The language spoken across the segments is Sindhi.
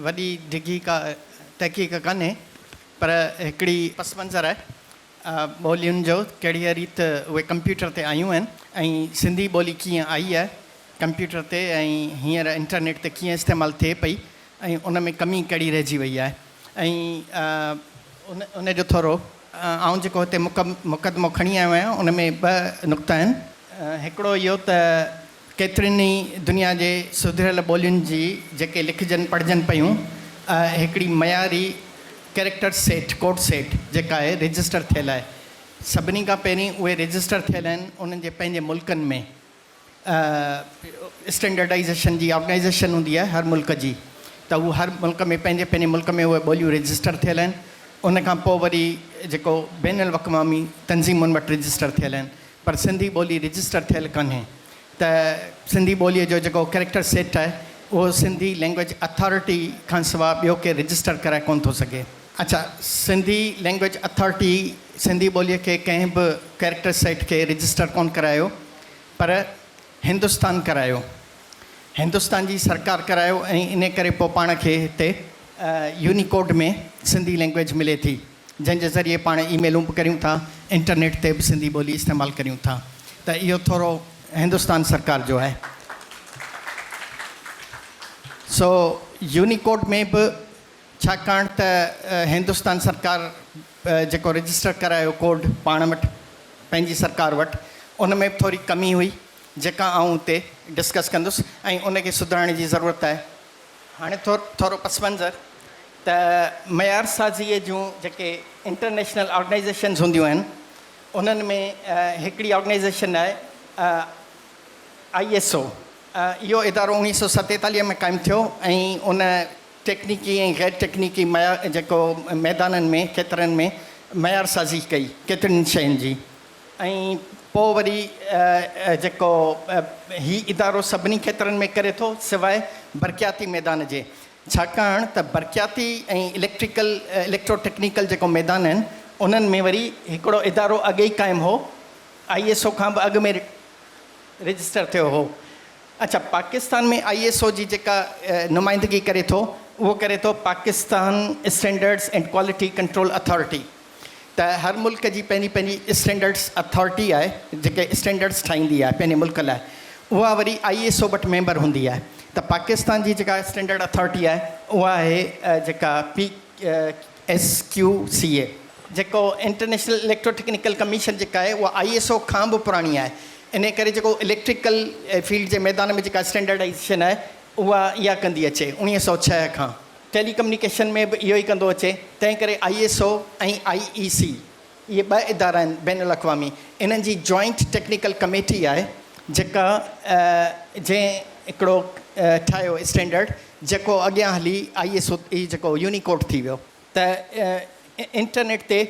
وڏي ڊگهي ڪا تحقيق ڪانهي پر هڪڙي پس منظر آهي ٻولين جو ڪهڙيء ريت اهي ڪمپيوٽر تي آيون آهن ۽ سنڌي ٻولي ڪيئن آئي آهي ڪمپيوٽر تي ۽ هينئر انٽرنيٽ تي ڪيئن استعمال ٿئي پئي ۽ ان ۾ ڪمي ڪهڙي رهجي وئي آهي ۽ ان ان جو ٿورو آئون جيڪو هتي مقدمو کڻي آيو آهيان ان ۾ ٻه نقطا آهن. هڪڙو اهو ته ڪيترين ئي دنيا جي سڌريل ٻولين جي جيڪي لکجن پڙهجن پيون هڪڙي معياري ڪيريڪٽر سيٽ، ڪوڊ سيٽ، جيڪا آهي رجسٽر ٿيل آهي. سڀني کان پهرين اهي رجسٽر ٿيل آهن انهن جي پنهنجي ملڪن ۾. اسٽينڊرڊائيزيشن جي آرگنائيزيشن هوندي آهي هر ملڪ جي ته هو هر ملڪ ۾ پنهنجي پنهنجي ملڪ ۾ اهي ٻوليون رجسٽر ٿيل آهن ان کان پوء وري جيڪو بين الاقوامي تنظيمن وٽ رجسٽر ٿيل آهن پر سنڌي ٻولي رجسٽر ٿيل ڪانهي ته سنڌي ٻوليء جو جيڪو ڪريڪٽر سيٽ آهي اهو سنڌي لينگويج اٿارٽي کان سواء ٻيو ڪير رجسٽر ڪرائي ڪونه ٿو سگهي. اڇا سنڌي لينگويج اٿارٽي سنڌي ٻوليء کي ڪنهن به ڪريڪٽر سيٽ کي رجسٽر ڪونه ڪرايو پر هندستان ڪرايو. هندستان جي سرڪار ڪرايو ۽ انهي ڪري پوء پاڻ کي هتي يونيڪوڊ ۾ سنڌي لينگويج ملي ٿي جنهن جي ذريعي پاڻ اي ميلون به ڪريون ٿا انٽرنيٽ تي به سنڌي ٻولي استعمال ڪريون ٿا ته اهو ٿورو هندستان سرڪار جو آهي. سو يونيڪوڊ ۾ به ڇاڪاڻ ته هندستان سرڪار جيڪو رجسٽر ڪرايو ڪوڊ پاڻ وٽ پنهنجي سرڪار وٽ ان ۾ به ٿوري ڪمي هئي جيڪا آئون اتي ڊسڪس ڪندس ۽ ان کي سڌارڻ جي ضرورت آهي. هاڻي ٿورو پس منظر ته معيار سازيء جون جيڪي انٽرنيشنل آرگنائيزيشنز هونديون آهن انهن ۾ هڪڙي آرگنائيزيشن آهي I S O. اهو ادارو 1947 ۾ قائم ٿيو ۽ ان ٽيڪنيڪي ۽ غير ٽيڪنيڪي معيار جيڪو ميدانن ۾ کيترن ۾ معيار سازي ڪئي ڪيترين شين جي ۽ پوء وري جيڪو هي ادارو سڀني کيترن ۾ ڪري ٿو سواء برقياتي ميدان جي ڇاڪاڻ ته برقياتي ۽ اليڪٽريڪل اليڪٽرو ٽيڪنيڪل جيڪو ميدان آهن انهن ۾ وري هڪڙو ادارو اڳي ئي قائم هو I S O کان به اڳ ۾ رجسٽر ٿيو هو. اڇا پاڪستان ۾ I S O جي جيڪا نمائندگي ڪري ٿو اهو ڪري ٿو Pakistan standards and quality control authority ته هر ملڪ جي پنهنجي پنهنجي اسٽينڊرڊس اٿارٽي آهي جيڪي اسٽينڊرڊس ٺاهيندي آهي پنهنجي ملڪ لاء اها وري I S O وٽ ميمبر هوندي آهي ته پاڪستان جي جيڪا اسٽينڊرڊ اٿارٽي آهي اها آهي جيڪا پي ايس ڪيو سي اي. جيڪو انٽرنيشنل اليڪٽرو ٽيڪنيڪل ڪميشن جيڪا آهي اها I S O کان به پراڻي آهي انهي ڪري جيڪو اليڪٽريڪل فيلڊ جي ميدان ۾ جيڪا اسٽينڊرڊائيزيشن آهي اها اها ڪندي اچي 1906 کان ٽيلي ڪميونيڪيشن ۾ به اهو ئي ڪندو اچي تنهن ڪري I S O ۽ I اي سي اهي ٻه ادارا آهن بين الاقوامي انهن جي جوائنٽ ٽيڪنيڪل ڪميٽي آهي جيڪا جنهن هڪڙو ٺاهيو اسٽينڊرڊ جيڪو اڳيان هلي I S O هي جيڪو يونيڪوڊ ٿي ويو ته انٽرنيٽ تي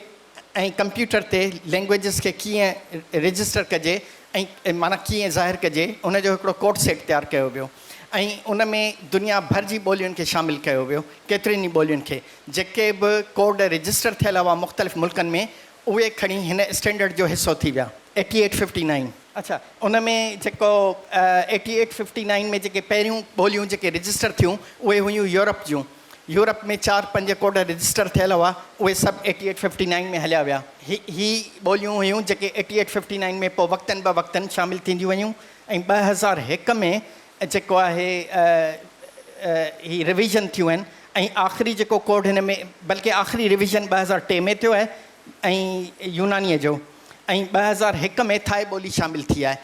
۽ ڪمپيوٽر تي لينگويجز کي ڪيئن رجسٽر ڪجي ۽ معنيٰ ڪيئن ظاهر ڪجي ان جو هڪڙو ڪوڊ سيٽ تيار ڪيو ويو ۽ ان ۾ دنيا ڀر جي ٻولين کي شامل ڪيو ويو ڪيترين ئي ٻولين کي جيڪي به ڪوڊ رجسٽر ٿيل هئا مختلف ملڪن ۾ اهي کڻي هن اسٽينڊرڊ جو حصو ٿي ويا. ايٽي ايٽ ففٽي نائين اڇا ان ۾ جيڪو ايٽي ايٽ ففٽي نائين ۾ جيڪي پهريون ٻوليون جيڪي رجسٽر ٿيون اهي هيون يورپ جون يورپ ۾ چار پنج ڪوڊ رجسٽر ٿيل هئا اهي سڀ ايٽي ايٽ ففٽي نائين ۾ هليا ويا. هي هي ٻوليون هيون جيڪي ايٽي ايٽ ففٽي نائين ۾ پوء وقتن به وقتن شامل ٿينديون ويون ۽ 2001 ۾ جيڪو آهي هي ريويزن ٿيون آهن ۽ آخري جيڪو ڪوڊ هن ۾ بلڪه آخري ريويزن 2003 ۾ ٿيو آهي ۽ يونانيء جو ۽ 2001 ۾ ٿائي ٻولي شامل ٿي آهي.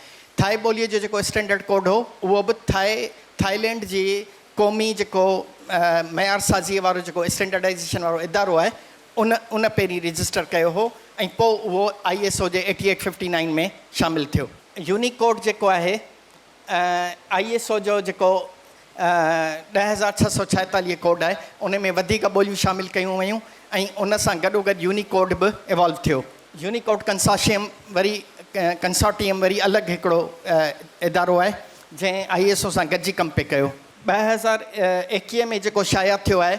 ٿائي ٻوليء جو جيڪو اسٽينڊرڊ ڪوڊ هو اهو به ٿائي ٿائيلينڊ جي قومي جيڪو معيار سازيء وارو جيڪو اسٽينڊرڊائيزيشن وارو ادارو آهي ان ان پهرين رجسٽر ڪيو هو ۽ پوء اهو I S O جي ايٽي ايٽ ففٽي نائين ۾ شامل ٿيو. يونيڪوڊ جيڪو آهي I S O جو جيڪو 10646 ڪوڊ آهي ان ۾ وڌيڪ ٻوليون شامل ڪيون ويون ۽ ان سان گڏوگڏ يونيڪوڊ به ايوالو ٿيو. يونيڪوڊ ڪنسارشيم وري ڪنسارٽيم وري الڳ هڪڙو ادارو آهي جنهن I S O سان گڏجي ڪم پئي ڪيو. 2021 ۾ جيڪو شايع ٿيو آهي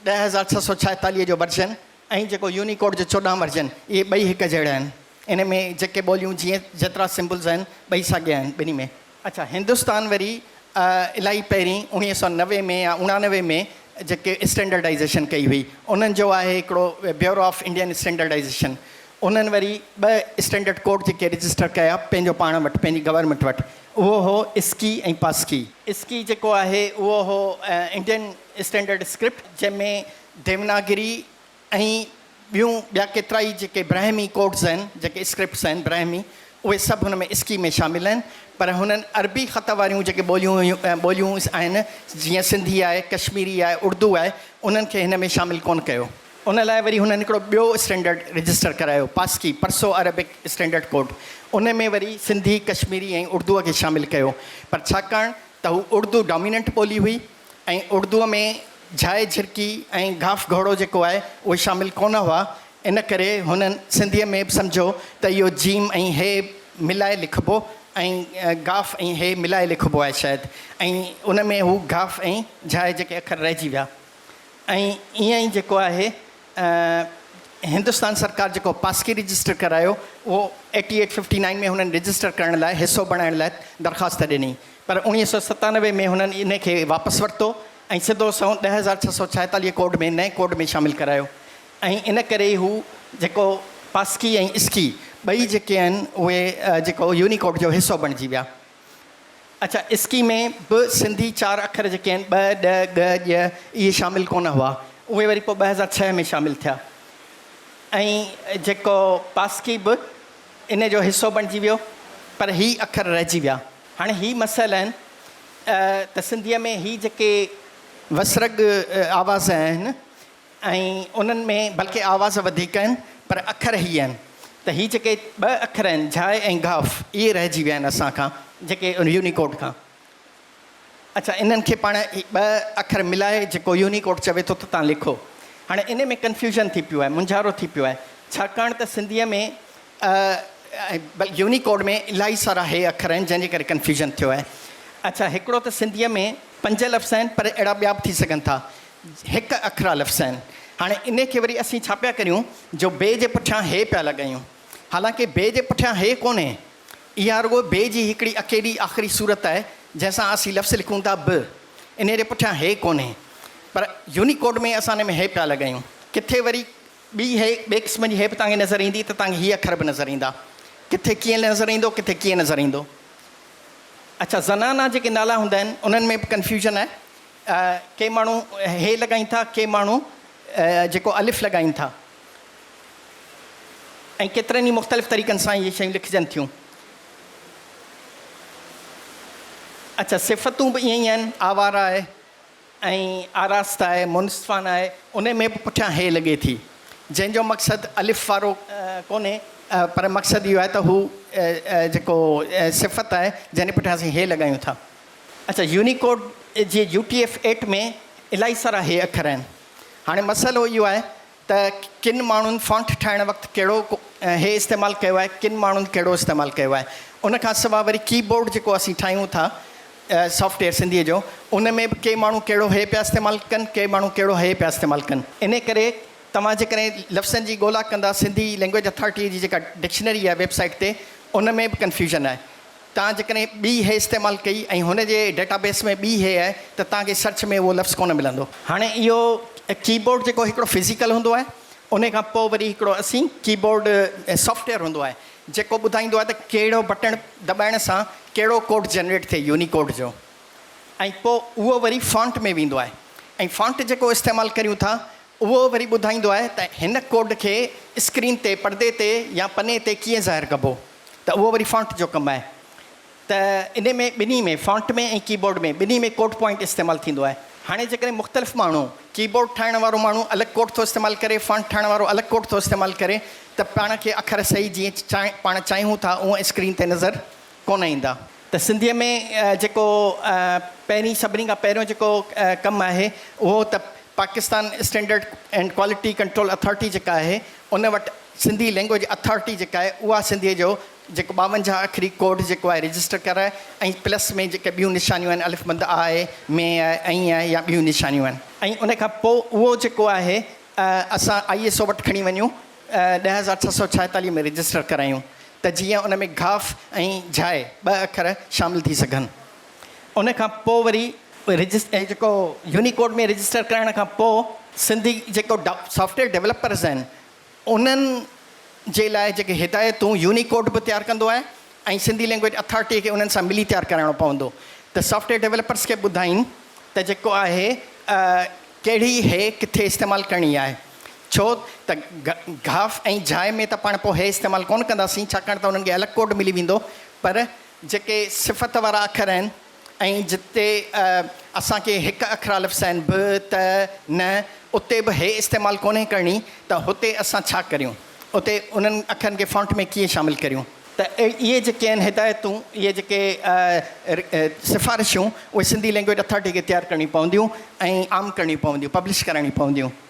10646 جو ورجن ۽ جيڪو يونيڪوڊ جو 14 ورجن اهي ٻئي هڪ جهڙا آهن. ان ۾ جيڪي ٻوليون جيئن جيترا سمبلز آهن ٻئي ساڳيا آهن ٻنهي ۾. اڇا هندستان وري الاهي پهرين 1990 ۾ يا 89 ۾ جيڪي اسٽينڊرڊائيزيشن ڪئي هئي انهن جو آهي هڪڙو بيورو آف انڊين اسٽينڊرڊائيزيشن انهن وري ٻه اسٽينڊرڊ ڪوڊ جيڪي رجسٽر ڪيا پنهنجو پاڻ وٽ پنهنجي گورنمينٽ وٽ اهو هو اسڪي ۽ پاسڪي. اسڪي جيڪو آهي اهو هو انڊين اسٽينڊرڊ اسڪرپٽ جنهن ۾ ديوناگري ۽ ٻيون ٻيا ڪيترائي جيڪي براهمي ڪوڊز آهن جيڪي اسڪرپٽس آهن براهمي اهي سڀ هن ۾ اسڪي ۾ شامل آهن پر هنن عربي خط واريون جيڪي ٻوليون هيون ٻوليون آهن جيئن سنڌي آهي ڪشميري آهي اردو آهي انهن کي هن ۾ شامل ڪونه ڪيو. ان لاء وري هنن هڪڙو ٻيو اسٽينڊرڊ رجسٽر ڪرايو پاسڪي، پرسو عربڪ اسٽينڊرڊ ڪوڊ، ان ۾ وري سنڌي، ڪشميري ۽ اردوء کي شامل ڪيو پر ڇاڪاڻ ته هو اردو ڊاميننٽ ٻولي هئي ۽ اردوء ۾ جھائي جھرڪي ۽ گھاف گھوڙو جيڪو آهي اهي شامل ڪونه هئا ان ڪري هنن سنڌيء ۾ به سمجهيو ته اهو جيم ۽ هي ملائي لکبو ۽ گاف ۽ هي ملائي لکبو آهي شايد ۽ ان ۾ هو گھاف ۽ جھائي جيڪي اکر رهجي ويا. ۽ ائين ئي جيڪو آهي هندستان سرڪار جيڪو پاسڪي رجسٽر ڪرايو اهو ايٽي ايٽ ففٽي نائن ۾ هنن رجسٽر ڪرڻ لاء حصو بڻائڻ لاء درخواست ڏني پر 1997 ۾ هنن ان کي واپس ورتو ۽ سڌو سنئون 10646 ڪوڊ ۾ نئين ڪوڊ ۾ شامل ڪرايو ۽ ان ڪري ئي هو جيڪو پاسڪي ۽ اسڪي ٻئي جيڪي آهن اهي جيڪو يونيڪوڊ جو حصو بڻجي ويا. اڇا اسڪي ۾ به سنڌي چار اکر جيڪي آهن ٻ، ڏ، ڳ، ڄ اهي شامل ڪونه هئا. اهي وري پوء 2006 ۾ شامل ٿيا ۽ جيڪو پاسڪي به ان جو حصو بڻجي ويو پر هي اکر رهجي ويا. هاڻي هي مسئلا آهن ته سنڌيء ۾ هي جيڪي وسرڳ آواز آهن ۽ انهن ۾ بلڪه آواز وڌيڪ آهن پر اکر هي آهن ته هي جيڪي ٻه اکر آهن جھائي ۽ گھاف اهي رهجي ويا آهن اسان کان جيڪي يونيڪوڊ کان اڇا انهن کي پاڻ ٻه اکر ملائي جيڪو يونيڪوڊ چوي ٿو ته تان لکو هاڻي ان ۾ ڪنفيوزن ٿي پيو آهي مونجهارو ٿي پيو آهي ڇاڪاڻ ته سنڌيء ۾ يونيڪوڊ ۾ الاهي سارا هي اکر آهن جنهن جي ڪري ڪنفيوزن ٿيو آهي اڇا هڪڙو ته سنڌيء ۾ پنج لفظ آهن پر اهڙا ٻيا به ٿي سگهن ٿا هڪ اکرا لفظ آهن. هاڻي انهي کي وري اسين ڇا پيا ڪريون جو بي جي پٺيان هي پيا لڳايون. حالانڪه بي جي پٺيان هي ڪونهي. اها رڳو بي جي هڪڙي اڪيلي آخري صورت آهي جنهن سان اسين لفظ لکون ٿا به. انهي جي پٺيان هي ڪونهي. پر يونيڪوڊ ۾ اسان انهي ۾ هي پيا لڳايون. ڪٿي وري ٻي هي ٻئي قسم جي هي به توهان کي نظر ايندي ته توهان کي هي اکر به نظر ايندا. ڪٿي ڪيئن نظر ايندو ڪٿي ڪيئن نظر ايندو. اڇا زنانا جيڪي نالا هوندا آهن انهن ۾ به ڪنفيوزن آهي. ڪي ماڻهو هي لڳائين ٿا، ڪي ماڻهو جيڪو الف لڳائين ٿا ۽ ڪيترن ئي مختلف طريقن سان اهي شيون لکجن ٿيون. اڇا صفتون به ائين ئي آهن، آواره آهي ۽ آراسته آهي، منصفانه آهي، انهي ۾ به پٺيان هي لڳي ٿي، جنهن جو مقصد الف وارو ڪونهي پر مقصد اهو آهي ته هو جيڪو صفت آهي جنهن جي پٺيان اسين هي لڳايون ٿا. اڇا يونيڪوڊ جي يو ٽي ايف ايٽ ۾ الاهي سارا هي اکر آهن. هاڻي مسئلو اهو آهي ته ڪن ماڻهن فانٽ ٺاهڻ وقت ڪهڙو هي استعمال ڪيو آهي ڪن ماڻهن ڪهڙو استعمال ڪيو آهي. ان کان سواء وري ڪي بورڊ جيڪو اسين ٺاهيون ٿا سافٽ ويئر سنڌيء جو ان ۾ به ڪي ماڻهو ڪهڙو هي پيا استعمال ڪن ڪي ماڻهو ڪهڙو هي پيا استعمال ڪن. انهي ڪري توهان جيڪڏهن لفظن جي ڳولا ڪندا سنڌي لينگويج اٿارٽيء جي جيڪا ڊڪشنري آهي ويب سائيٽ تي ان ۾ به ڪنفيوزن آهي. توهان جيڪڏهن ٻي هي استعمال ڪئي ۽ هن جي ڊيٽا بيس ۾ ٻي هي آهي ته توهان کي سرچ ۾ اهو لفظ ڪونه ملندو. هاڻي اهو ڪي بورڊ جيڪو هڪڙو فزيڪل هوندو آهي ان کان پوء وري هڪڙو اسين ڪي بورڊ سافٽ ويئر هوندو آهي جيڪو ٻڌائيندو آهي ته ڪهڙو بٽڻ دٻائڻ سان ڪهڙو ڪوڊ جنريٽ ٿئي يونيڪوڊ جو ۽ پوء اهو وري فانٽ ۾ ويندو آهي ۽ فانٽ جيڪو استعمال ڪريون ٿا اهو وري ٻڌائيندو آهي ته هن ڪوڊ کي اسڪرين تي پردي تي يا پني تي ڪيئن ظاهر ڪبو. ته اهو وري فانٽ جو ڪم آهي ته انهي ۾ ٻنهي ۾ فانٽ ۾ ۽ ڪي بورڊ ۾ ٻنهي ۾ ڪوڊ پوائنٽ استعمال ٿيندو آهي. هاڻي جيڪڏهن مختلف ماڻهو ڪي بورڊ ٺاهڻ وارو ماڻهو الڳ ڪوڊ ٿو استعمال ڪري فانٽ ٺاهڻ وارو الڳ ڪوڊ ٿو استعمال ڪري ته پاڻ کي اکر صحيح جيئن پاڻ چاهيون ٿا اونء اسڪرين تي نظر ڪونه ايندا. ته سنڌيء ۾ جيڪو پهرين سڀني کان پهريون جيڪو ڪم آهي اهو ته Pakistan standard and quality control authority جيڪا آهي ان وٽ سنڌي لينگويج اٿارٽي جيڪا آهي اها سنڌيء جو جيڪو 52 اکري ڪوڊ جيڪو آهي رجسٽر ڪرائي ۽ پلس ۾ جيڪي ٻيون نشانيون آهن الف مد آ آهي م آهي ۽ آهي يا ٻيون نشانيون آهن ۽ ان کان پوء اهو جيڪو آهي اسان I S O وٽ کڻي وڃون 10646 ۾ رجسٽر ڪرايون ته جيئن ان ۾ گاف ۽ جھائي ٻه اکر شامل ٿي سگهن. ان کان پوء وري رجسٽر جيڪو يونيڪوڊ ۾ رجسٽر ڪرائڻ کان پوء سنڌي جيڪو سافٽويئر ڊولپرز آهن انهن جي لاء جيڪي هدايتون يونيڪوڊ به تيار ڪندو آهي ۽ سنڌي لينگويج اٿارٽيء کي انهن سان ملي تيار ڪرائڻو پوندو ته سافٽويئر ڊولپرز کي ٻڌائين ته جيڪو آهي ڪهڙي هي ڪٿي استعمال ڪرڻي آهي ڇو ته گهاف ۽ جھاء ۾ ته پاڻ پوء هي استعمال ڪونه ڪنداسين ڇاڪاڻ ته انهن کي الڳ ڪوڊ ملي ويندو پر جيڪي صفت وارا اکر آهن ۽ جتي اسان کي هڪ اکرا لفظ آهن به، ته، نه، اتي به هي استعمال ڪونهي ڪرڻي ته هتي اسان ڇا ڪريون؟ اتي انهن اکرن کي فونٽ ۾ ڪيئن شامل ڪريون؟ ته اهي جيڪي آهن هدايتون، اهي جيڪي سفارشون اهي سنڌي لينگويج اٿارٽي کي تيار ڪرڻيون پونديون ۽ عام ڪرڻيون پونديون، پبلش ڪرائڻيون پونديون.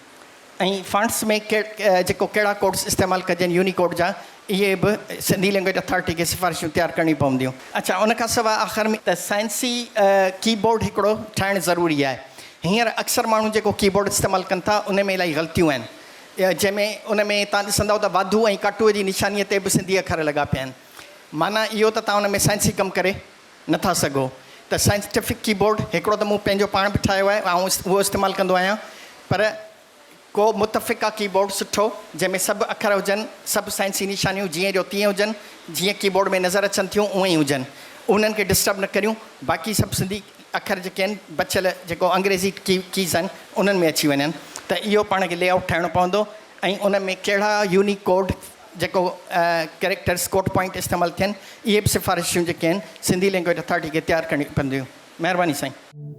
۽ فانٽس ۾ جيڪو ڪهڙا ڪوڊس استعمال ڪجن يونيڪوڊ جا اهي به سنڌي لينگويج اٿارٽي کي سفارشون تيار ڪرڻيون پونديون. اڇا ان کان سواء آخر ۾ ته سائنسي ڪي بورڊ هڪڙو ٺاهڻ ضروري آهي. هينئر اڪثر ماڻهو جيڪو ڪي بورڊ استعمال ڪن ٿا ان ۾ الاهي غلطيون آهن جنهن ۾ ان ۾ توهان ڏسندؤ ته واڌو ۽ ڪاٽوء جي نشانيء تي به سنڌي اکر لڳا پيا آهن معنيٰ اهو ته توهان ان ۾ سائنسي ڪم ڪري نه ٿا سگهو ته سائنٽيفڪ ڪي بورڊ هڪڙو ته مون پنهنجو پاڻ به ٺاهيو آهي آئون اهو استعمال ڪندو آهيان پر ڪو متفقه ڪي بورڊ سٺو جنهن ۾ سڀ اکر هجن سڀ سائنسي نشانيون جيئن جو تيئن هجن جيئن ڪي بورڊ ۾ نظر اچن ٿيون اونئن ئي هجن انهن کي ڊسٽرب نه ڪريون باقي سڀ سنڌي اکر جيڪي آهن بچيل جيڪو انگريزي ڪي ڪيز آهن انهن ۾ اچي وڃن ته اهو پاڻ کي لي آئوٽ ٺاهڻو پوندو ۽ ان ۾ ڪهڙا يونيڪوڊ جيڪو ڪريڪٽرس ڪوڊ پوائنٽ استعمال ٿين اهي به سفارشون جيڪي آهن سنڌي لينگويج اٿارٽي کي تيار ڪرڻيون پونديون مهرباني سائين.